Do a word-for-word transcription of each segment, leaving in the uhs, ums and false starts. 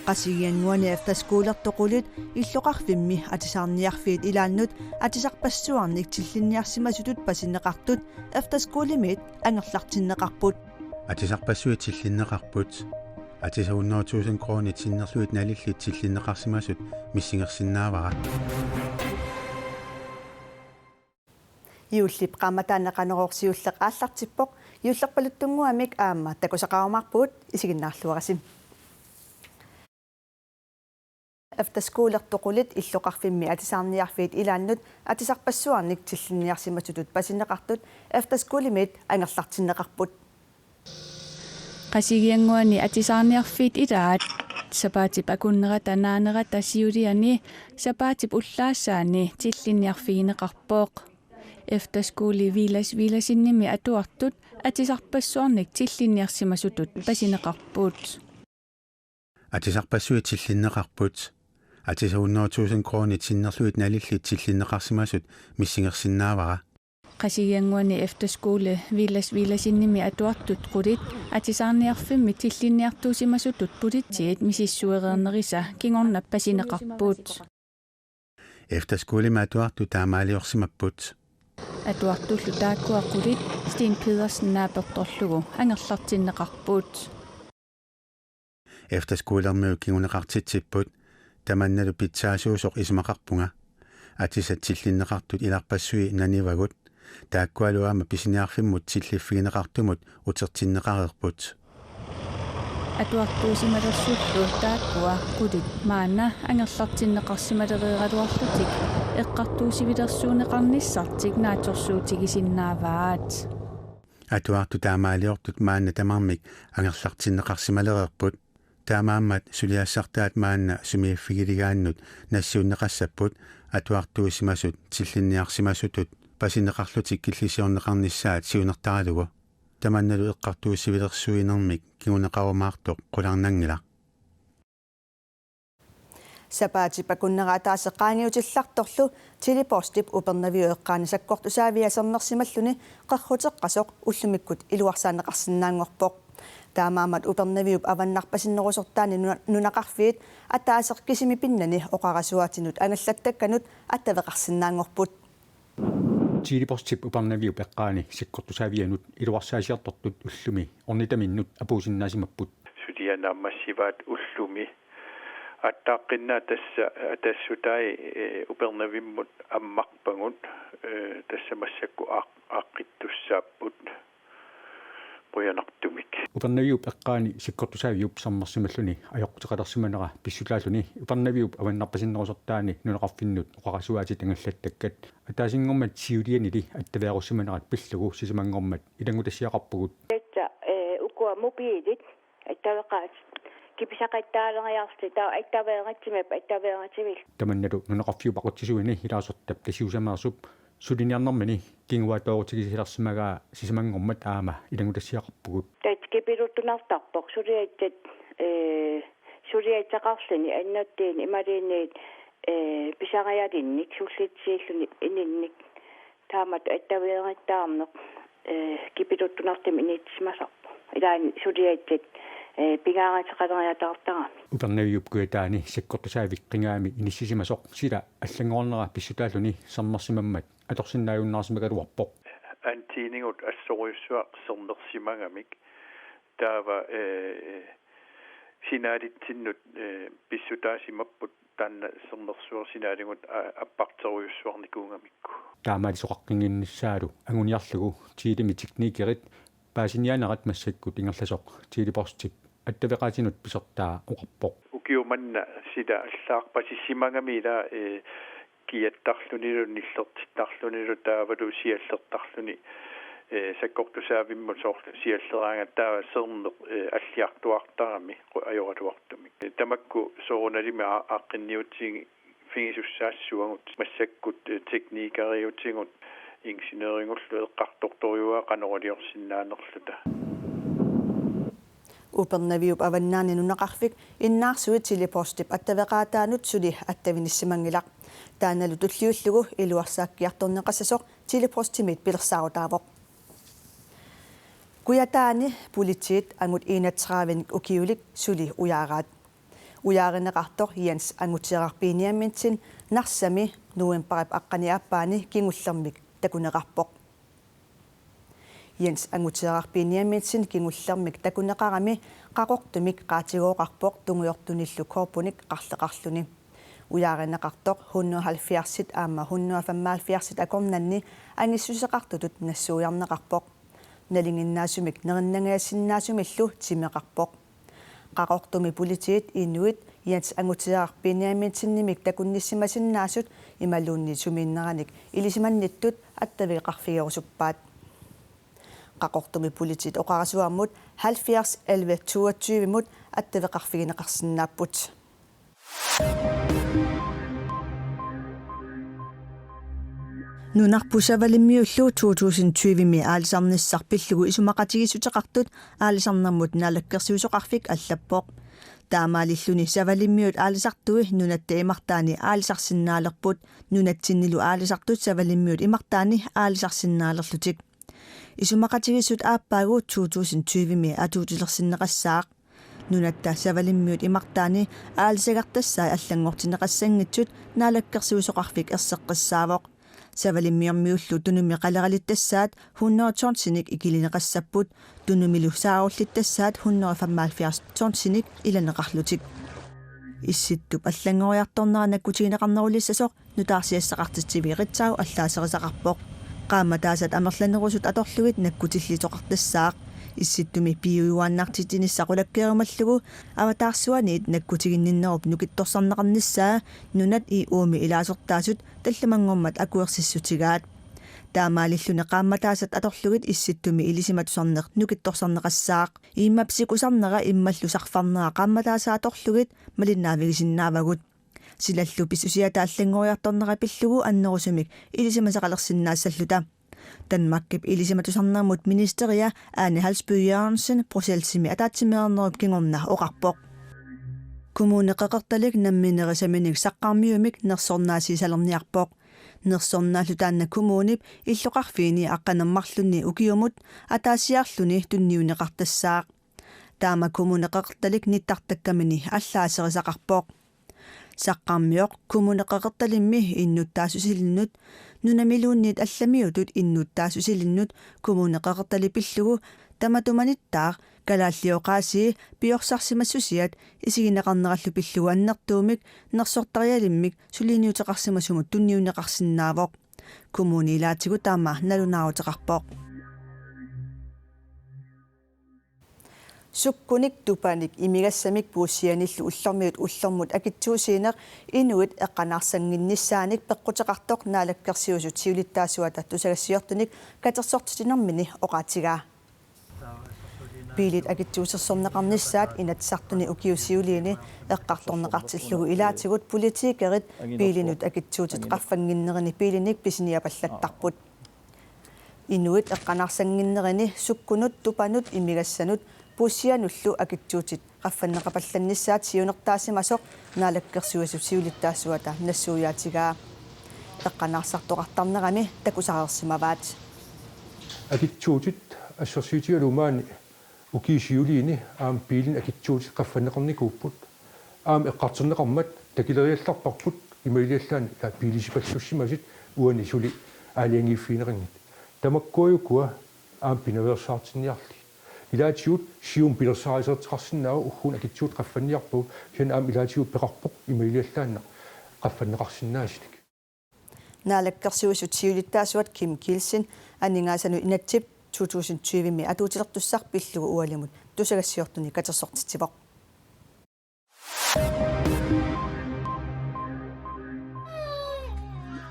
Qasigiannguani efterskolertoq qulit illoqarfimmi atisaarniarfiit ilaannut atisarpassuarnik tillinniarsimasutut pasineqartut efterskolemiit angerlartinneqarput. Atisarpassuit tillinneqarput. Atisat hundrede tusind kronit sinnerlugit nalillit tillinneqarsimasut missingersinnaavara. Juullip qaammataani Qanorooq siulleq aallartippoq, juullerpaluttunnguamik aamma takusaqarumaarpugut, isiginnaarluarisi. Efterskolertoq qulit illoqarfimmi atisaarniarfiit ilaannut atisarpassuarnik tillinniarsimasutut pasineqartut efterskolemiit angerlartinneqarput. Qasigiannguani atisaarniarfiit ilaat sapaatip akunnerata naanerata siuliani sapaatip ullaassaani tillinniarfigineqarpoq. Efterskole Villads Villadsenimi atuartut atisarpassuarnik tillinniarsimasutut pasineqarput. Atisarpassuit tillinneqarput. Atisat hundrede tusind kronit sinnerlugit nalillit tillinneqarsimasut missingersinnaavara. Qasigiannguani efterskole Villads Villadsenimi atuartut qulit atisaarniarfimmi tillinniartuusimasutut politiit misissuereernerisa kingorna pasineqarput. Efterskolemi atuartut taamaaliorsimapput. Atuartullu taakkua qulit Steen Pedersen naapertorlugu angerlartinneqarput. Efterskolermiut kinguneqartitsipput, tamannalu pitsaasuusoq isumaqarpunga. Atisat tillinneqartut ilarpassui nanivagut, taakkualu aamma pisiniarfimmut tilliffigineqartumut utertinneqareerput. Atuartuusimalersullu taakkua qulit maanna angerlartinneqarsimalereeraluarlutik eqqartuussivilersuunneqarnissartik naatsorsuutigisinnaavaat. Atuartut taamaaliortut maanna tamarmik angerlartinneqarsimalereerput. Taamaammat suliassartaat maanna sumiiffigiligaannut nassiunneqassapput atuartuusimasut tillinniarsimasutut pasineqarlutik killisiorneqarnissaat siunertaralugu. Tamannalu eqqartuussivilersuinermik kinguneqarumaartoq qularnanngilaq. Sapaatip akunnera ataaseq qaangiutillartorlu Tele-Postip Upernaviup eqqaani sakkortusaavia sermersimalluni qerruteqqasoq ullumikkut iluarsaanneqarsinnaanngorpoq. Taamaammat Upernaviup avannarpasinnerusortaani nuna-, nunaqarfiit ataaseq kisimi pinnani oqarasuaatinut angallattakkanut attaveqarsinnaanngorput. Tele-Postip Upernaviup eqqaani sakkortusaavianut iluarsaasiartortut ullumi ornitaminnut apuusinnaasimapput. Suliaq naammassivaat ullumi. Aattaqqinnaaq tassa, eh, tassutai, eh, Upernavimmut ammarpagut, eh, tassa massakkut aaq-, aaqqittussaapput qujanartumik. Upernaviup eqqaani sakkortusaaviup sermersimalluni ajoquteqalersimanera pissutaalluni Upernaviup avannarpasinnerusortaani nunaqarfinnut oqarasuaatit angallattakkat ataasinngormat siulianili attaveerussimanerat pillugu sisamanngormat ilanngutassiaqarpugut. Tassa, eh, ukua mobilit attaveqaat kipisaqattaaleriarlutik taava attaveeritsimap attaveeritsivillu. Tamannalu nunaqarfiup aqutsisuini ilaasortap Tasiusameersup suliniarnermini kinguaattoorutigisalersimagaa sisamanngormat aamma ilanngutassiaqarpugut. Tassa kipiluttunartarpoq suliassat, eh, suliassaqarluni annertuumik imaluunniit, eh, pisarialinnik sullitsiilluni ininnik taamatut attaveerittaarneq, eh, kipiluttunartumik inissisimasarpoq. Ilaanni suliassat, eh, pingaaruteqaleriataartaramik. Upernaviup kujataani sakkortusaavik qingaami inissisimasoq sila allanngornera pissutaalluni sermersimammat atorsinnaajunnaarsimagaluarpoq. Antennigut assorujussuaq sermersimagamik taava, eh, signaalitsinnut, eh, pissutaasimapput taanna sermersuaq signaaligut a-, apparterujussuarnikuugamikku. Taamaalisoqaqqinnginnissaalu anguniarlugu Telemi teknikerit paasiniaanerat massakkut ingerlasoq Tele-Postip attaveqaatinut pisortaa oqarpoq. Ukiumanna sila allaarpasissimagami ila, eh, kiattarlunilu nillertittarlunilu taavalu siallertarluni, eh, sakkortusaavimmut soorlu sialleraangat taava sermeq, eh, alliartuartarami qu-, ajoraluartumik. Tamakku soorunalimi aa-, aaqqinniutigifigisussaassuagut massakkut, eh, teknikeriutigut ingeniørigullu eqqartortorujuuaat qanoruliorsinnaanerluta. Upernaviup avannaani nunaqarfik innaarsuit Tele-Postip attaveqaataanut suli attavigissimanngilaq. Taannalu tulliullugu iluarsaakkiartorneqassasoq Tele-Postimiit pilersaarutaavoq. Kujataani politiit angut enogtredive ukiulik suli ujaaraat. Ujaarineqartoq Jens Anguteeraq Benjaminsen Narsami novembarip aqqani aappaani kingullermik takuneqarpoq. Jens Anguteeraq Benjaminsen kingullermik takuneqarami Qaqortumik qaatigooqarpoq tungujortunillu koorpunik qarleqarluni. Ujaarineqartoq hundrede og halvfjerds aamma hundrede og femoghalvfjerds akornanni angissuseqartutut nassuiarneqarpoq. Nalinginnaasumik nerinnangajasinnaasumillu timeqarpoq. Qaqortumi politiit inuit Jens Anguteeraq Benjaminsenimik takunnissimasinnaasut imaluunniit sumiinneranik ilisimannittut attaveqarfigerusuppaat. Qaqortumi politiit oqarasuammut halvfjerds elleve toogtyve-mut attaveqarfigineqarsinnaapput. Nunarput savalimmiullu to tusind tyve-mi aalisarnissaq pillugu isumaqatigiissuteqartut Aalisarnermut Naalakkersuisoqarfik allappoq. Taamaalilluni savalimmiut aalisartui nunatta imartaani aalisarsinnaalerput, nunatsinnilu aalisartut savalimmiut imartaani aalisarsinnaalerlutik. Isumaqatigiissut aappaagu to tusind tyve-mi atuutilersinneqassaaq. Nunatta savalimmiut imartaani aalisagartassai allanngortinneqassanngitsut Naalakkersuisoqarfik erseqqissaavoq. Savalimmiormiullu Tunumi qaleralittassaat hundrede tonsinik ikilineqassapput, Tunumilu saarulittassaat hundrede og femoghalvfjerds tonsinik ilaneqarlutik. Issittup allanngoriartornera nakkutigineqarnerulissasoq nutaarsiassaqartitsiviup Ritzau allaaserisaqarpoq. Qaammataasat amerlanerusut atorlugit nakkutilliisoqartassaaq. Issittumi piujuaannartitsinissaq qulakkeerumallugu avataarsuaniit nakkutiginninnerup nukittorsarneqarnissaa nunat I O-mi ilaasortaasut tallimanngormat akuersissutigaat. Taamaalilluni qaammataasat atorlugit Issittumi ilisimatusarneq nukittorsarneqassaaq. Immap sikusarnera immallu sarfarnera qaammataasa atorlugit malinnaavigisinnaavagut. Silallu pissusiata allanngoriartornera pillugu annerusumik ilisimasaqalersinnaassalluta. Danmarkip ilisimatusarnermut ministeria Ane Halsboe Jørgensen Bruxellesimi ataatsimeernerup kingorna oqarpoq. Kommune Qeqertalik nammineq saqqarmiumik nersornaasiisalerniarpoq. Nersornaallu taanna kommunip illoqarfiini aqqaneq-marlunni ukiumut ataasiarluni tunniunneqartassaaq. Taama Kommune Qeqertalik nittartakkamini allaaserisaqarpoq. Saqqarmioq Kommune Qeqertalimmi innuttaassusilinnut, nunamiluunniit allamiutut innuttaassusilinnut Kommune Qeqertalik pillugu tamatumanittaaq kalaallit oqaasii piorsarsimassusiat isigineqarnerallu pillugu annertuumik nersortarialimmik suliniuteqarsimasumut tunniunneqarsinnaavoq. Kommuni ilaatigut taama nalunaaruteqarpoq. Sukkunik tupanik imigassamik puussianillu ullormiit ullormut akitsuusiineq inuit eqqanaarsannginnissaanik peqquteqartoq Naalakkersuisut siulittaasuata tusagassiortunik katersortitsinermini oqaatigaa. Biilit akitsuusersorneqarnissaat Inatsisartuni ukiup siuliini eqqartorneqartillugu ilaatigut politikerit biilinut akitsuutit qaffannginnerini biilinik pisiniapallattarput. Inuit eqqanaarsannginnerini sukkunut, tupanut, imigassanut puussianullu akitsuutit qaffanneqapallannissaat siunertaasimasoq Naalakkersuisut siulittaasuata nassuiaatigaa. Eqqanaarsartoqartarnerani takusareersimavaat. Akitsuutit assersuutigalugu maani ukiup siuliini aamma biilinut akitsuutit qaffanneqarnikuupput. Aamma eqqartorneqarmat takileriallarparput imaaliallaannaq biilisipallassusimasut uani suli aalajangiiffigineqanngitsut. Tamakkua ukua aamma pinaveersaartinniarlugit. Ilaatigut siumut pilersaaruteqarsinnaavoq ugguuna akitsuutit qaffanniarpagut, kisianni aamma ilaatigut peqarpoq imaaliallaannaq qaffanneqarsinnaasunik. Naalakkersuisut siulittaasuat Kim Kielsen aningaasanut inatsisip to tusind tyve-mi atuutilertussaq pillugu ualimut tusagassiortunik katersortitsivoq.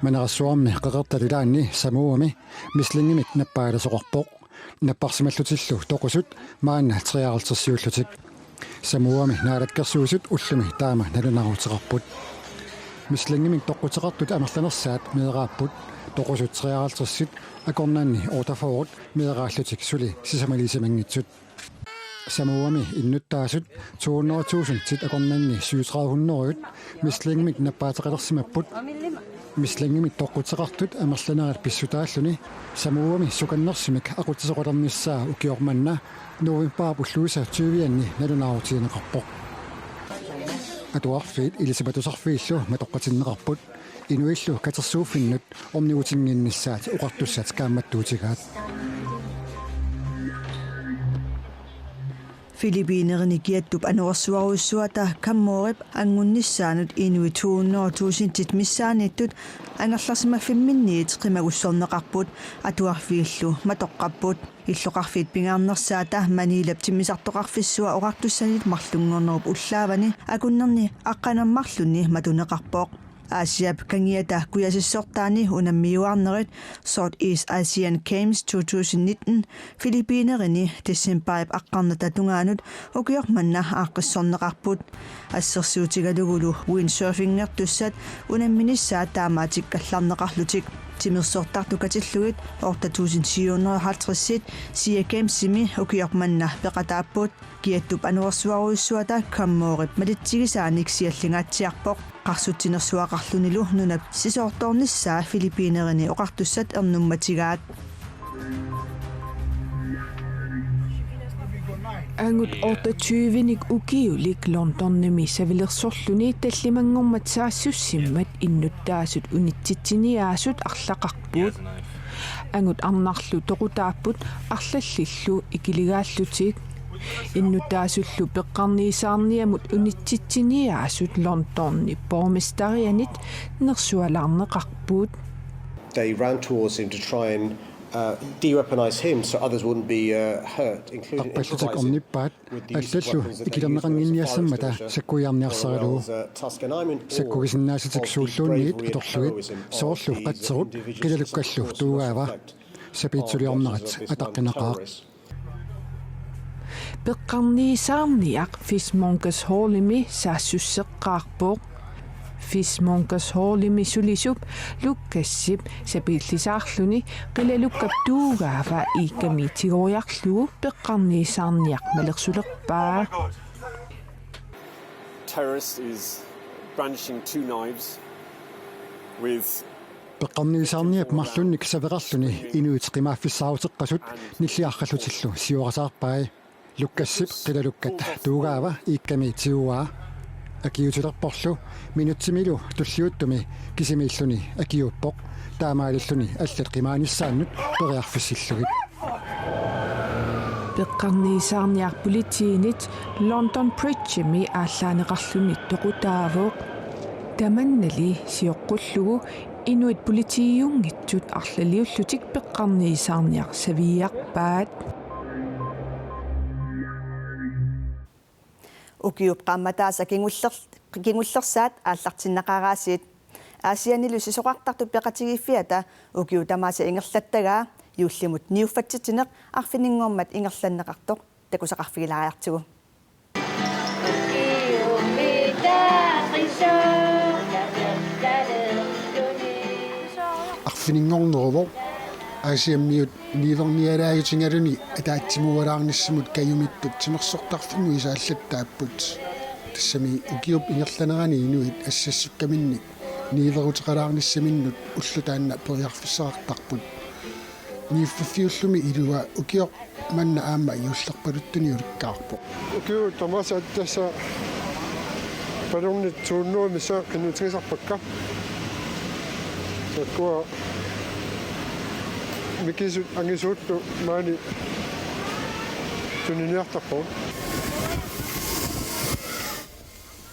Manerassuarmi Qeqertalik ilaanni Samuumi Mæslingimik nappaalasoqarpoq. Napparsimallutillu toqusut maanna treoghalvtredsiullutik. Samuumi Naalakkersuisut ullumi taama nalunaaruteqarput. Mæslingimik toqquteqartut amerlanersaat meeraapput, toqusut treoghalvtredsit akornanni otteogfyrret meeraallutik suli sisamaliisimanngitsut. Samuumi innuttaasut to hundrede tusindit akornanni syvogtredive hundredet Mæslingimik nappaateqalersimapput. Mæslingimik toqquteqartut amerlanerit pissutaalluni Samuumi sukannersumik aqutsisoqalernissaa ukioq manna novembarip ulluisa tyvianni nalunaarutigineqarpoq. Atuarfiit ilisimatusarfiillu matoqqatinneqarput, inuillu katersuuffinnut ornigutinnginnissaat oqartussat kaammattuutigaat. Filippinerini kiattup anorersuarujussuata Chamorrep anngunnissaanut inuit to hundrede tusindit missaanniittut angerlarsimaffimminniit qimagussorneqarput, atuarfiillu matoqqapput. Illoqarfiit pingaarnersaata Manilap timmisartoqarfissua oqartussanit marlunngornerup ullaavani akunnerni aqqaneq-marlunni matuneqarpoq. Aasiap kangiata kujasissortaani unammiuaarnerit Southeast Asian Games to tusind nitten Filippinerini decembarip aqqarnata tungaanut ukioq manna aaqqissorneqarput. Assersuutigalugulu windsurfingertussat unamminissaat taamatikkallarneqarlutik. Timersortartut katillugit otte tusind syv hundrede og halvtreds SEA Gamesimi ukioq manna peqataapput. Kiattup anorersuarujussuata Chamorrep malitsigisaanik siallingaatsiarpoq. Qarsutsinersuaqarlunilu nunap sisoortoornissaa Filippinerini oqartussat ernummatigaat. Angut otteogtyvenik ukiulik Londonimi savilersorluni tallimanngormat saassussimmat innuttaasut unitsitsiniaasut arlaqarput. Angut arnarlu toqutaapput arlallillu ikiligaallutik. Innuttaasullu peqqarniisaarniamut unitsitsiniaasut Londonip borgmesterianit nersualaarneqarput. They ran towards him to try and, uh, de-weaponize him so others wouldn't be, uh, hurt, including Arpallutik improvising ornippaat with the use of allallu weapons that they used when it was a fire ikilerneqannginniassammata extinguisher, sakkujaarniarsaralugu. Or, uh, Task Nine, or the Sakkugisinnaassutik suulluunniit bravery of atorlugit these, uh, soorlu these patserup individuals, which of qilalukkallu course must tuugaava. Reflect on veterans of this violent terrorist. Sapiitsuliornerat ataqqinaqaaq. Peqqarniisaarniaq Fishmongers Hallimi saassusseqqaarpoq. Fishmongers Hallimi sulisup Lucasip sapiillisaarluni qilalukkap tuugaava iikkami tigoriarlugu peqqarniisaarniaq malersulerpaa. Terrorist is brandishing two knives with Peqqarniisaarniap marlunnik saveqarluni inuit qimaaffissaaruteqqasut nilliarrallutillu siorasaarpai. Lucasip qilalukkat tuugaava iikkami tiguaa. Akiuutilerporlu minutsimilu tulliuttumi kisimiilluni akiuuppoq. Taamaalilluni allat qimaanissaannut periarfissillugit. Peqqarniisaarniaq politiinit London Bridgemi aallaaneqarluni toqutaavoq. Tamannali sioqqullugu inuit politiiunngitsut arlaliullutik peqqarniisaarniaq saviiarpaat. Ukiup qaammataasa kingullersaat aallartinnaqaraasiit. Aasiannilu sisorartartut peqatigiiffiata ukiut tamaasa ingerlattagaa juullimut niuffatsitsineq arfininngormat ingerlanneqartoq takusaqarfigilaariartigu. Arfininngorneruvoq Aasiammiut niuernialaajutigaluni ataatsimuualaarnissamut kajumittut timersortarfimmut isaallattaapput. Tassami ukiup ingerlanerani inuit assassukkaminnik niueruteqalaarnissaminnut ulloq taanna periarfissaqartarput. Niuffaffiullumi ilua ukioq manna aamma juullerpaluttuni ulikkaarpoq. Ukiut tamaasa tassa ballonit to hundrede missaat qinnuteqarpakka. Taakkua mikisut angisuullu maani tuniniartarpagut.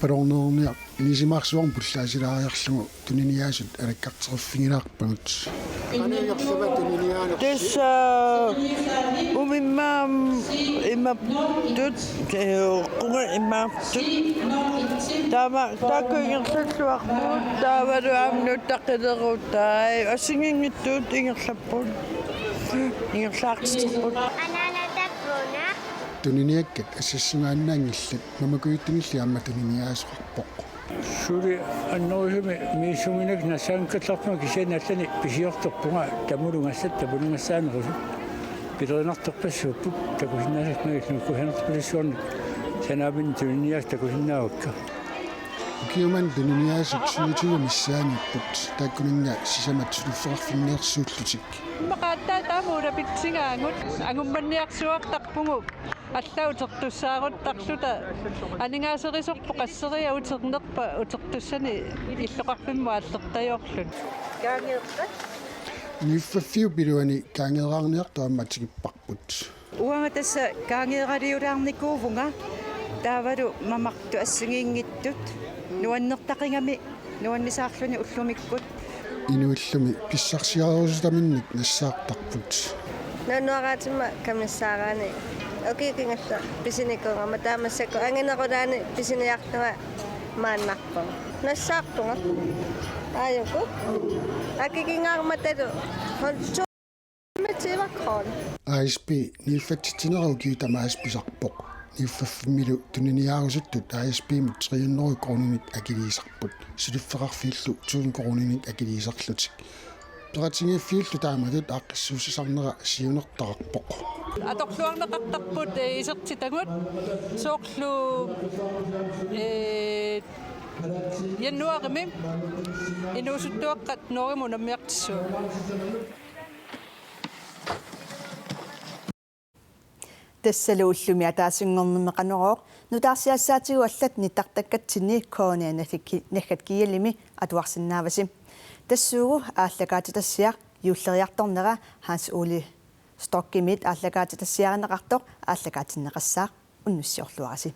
Ballonit nisimaarsuarmut pullaasilaariarlugu tuniniaasut alakkarteruffigilaarpagut. Tassa umimmaam imattut, eh, qunga imattut. Taama taakku ingerlalluarput, taavalu aamma nuuttaqilerutai, assigiinngitsut ingerlapput. Ingerlaartiterput. Tuniniakkat assassugaannaanngillat, mamakujuttunilli aamma tuniniaasoqarpoq. Suli annerusumik misissuineq nassaanngikkallarpunga kisianni allanik pisiortorpunga tamulungassat, tamulungassaanerusut. Pilerinartorpassuupput takusinnaasat, maannakkut kusanartorpassuarnik sanaaminnik tuniniaasut takusinnaavakka. Ukiumut tuniniaasut syvogtyve missaaniipput, taakkuninnga sisamat suliffeqarfinneersuullutik. Immaqa aatsaat taama ulapitsingaagut, angummanniarsuartarpugut. Alla utertussaaruttarluta aningaaserisorput qasseriarluta uternerpa utertussani illoqarfimmut aallertajoorluni. Kaangeeqqat. Niuffaffiup iluani kaangeeraarniartut aamma tikipparput. Uanga tassa kaangeeraliulaarnikuuvunga taavalu mamartut assigiinngitsut nuannertaqigami nuannisaarluni ullumikkut. Inuillumi pissarsiarerusuttaminnik nassaartarput. Nanuaraatima kamissaaraani ukiut kingulliit pisinikuugama taava massakkut anginerulaani pisiniarlunga maannarpunga. Nassaarpunga. Aajuku. Akikingaarmatalu. Hold to. Med tyve kroner. A S P niuffatsitsinera ukiut tamaasa pisarpoq. Niuffaffimmilu tuniniaarusuttut A S P-mut tre hundrede kroninik akiliisarput. Suliffeqarfiillu tusind kroninik akiliisarlutik. Peqatigiiffiillu taamatut aaqqissuussisarnera siunertaqarpoq. Atorluarneqartarput, eh, isertitagut soorlu, eh, januaarimi inuusuttuaqqat Norgemut unammiartussaapput. Tassalu ullumi ataasinngornermi Qanorooq nutaarsiassaatigut allat nittartakkatsinni K N R naggat gl-imi atuarsinnaavasi. Tassuugu aallakaatitassiaq juulleriartornera Hans Ole Stockimit aallakaatitassiarineqartoq aallakaatinneqassaaq, unnussiorluarisi.